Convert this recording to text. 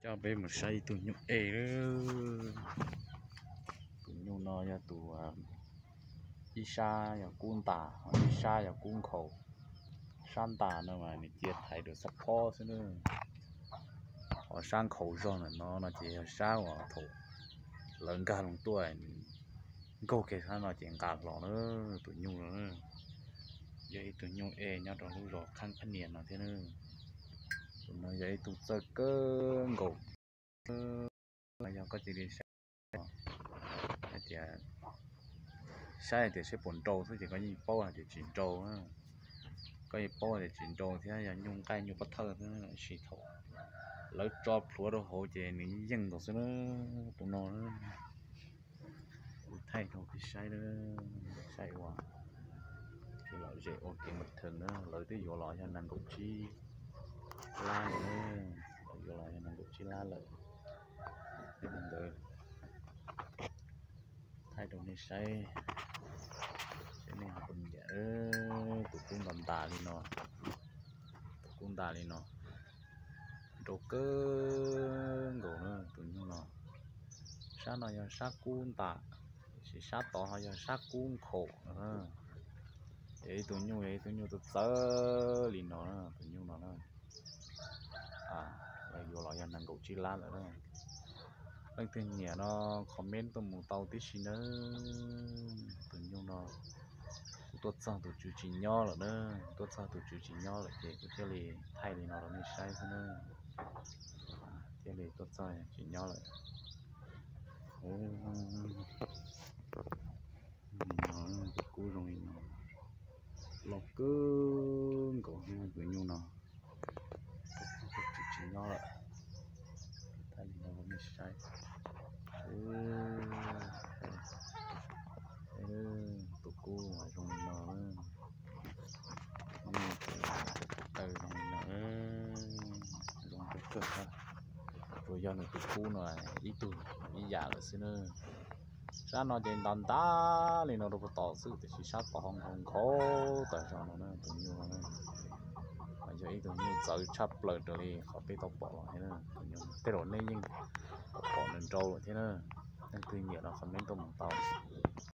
Coj peb mus saib ib tug nyuj ej. Tus nyuj no yog tus, ib sab yog kub ntas, ib sab yog kub nkhaus. Sab ntas no mas nws cia thaiv rau sab phob xwb na. Ho sab nkhaus zog ntawm no no ces yog sab uas thaum lawv nkag loo tuaj, nkaug kiag sab no ces nqa hlo na. Tus nyuj no yog ib tug nyuj ej nyob rau lub zos Qhab Qhab Nias no thiab na. Tus no yog ib tug txawj kawg nkaus. Yog koj cia li saib hais tias, saib hais tias seb puas nrau xwb ces koj yeej paub hais tias tsis nrau. Koj yeej paub hais tias tsis nrau thiab yog nyuj nqaij nyuj pob thawj xwb, tab sis thaum lawv tso plhuav rau hauv ces nws yeej nkaus xwb na. Tus no kuv thaij rau peb saib na, saib ua kev lom zem ua kev mus theem na. Lawv twb yuav los yog nees nkaum tsib lab lawm, lawv yuav los yog nees nkaum tsib lab lawm. Ntawd thaij rau nej saib, saib nej ho puas nyiam. Tus kub ntas ntas li no, tus kub ntas li no, nrau kawg nkaus na tus nyuj no. Sab no yog sab kub ntas, tiam sis sab tod ho yog sab kub nkhaus. Yog ib tug nyuj, yog ib tug nyuj txawv txawv li no, tus nyuj no na. Lawv yuav los yog nees nkaum tsib lab lawm na. Leej twg nyiam no comment tuaj mus tau tib si nawb. Tus nyuj no kuv tuaj txog tus tswv tsis nyob lawm na, tuaj txog tus tswv tsis nyob lawm ces kuv thiaj li thaij li no rau nej saib xwb na. Thiaj li tuaj txog tsis nyob lawm. Tus kub zoo li no, loj kawg nkaus tus nyuj no. Tsis nyob lawm, thaij li no rau nej saib. Tus kub zoo li no, nej tus taw zoo li no, zoo kawg kawg. Tsuas yog nws tus kub no ib tug ib yam lawm xwb na. Sab no ces ntas ntas li no rau puag tod xwb, tiam sis sab tod ho nkhaus nkhaus tag zog no na, tus nyuj no na. Yog ib tug nyuj txawv tshaj plaws raws li qhov peb tau pom los thiab na. Tus nyuj tej zaum nej yeej pom nws nrau lawm thiab na. Leej twg nyiam no comment tuaj mus tau.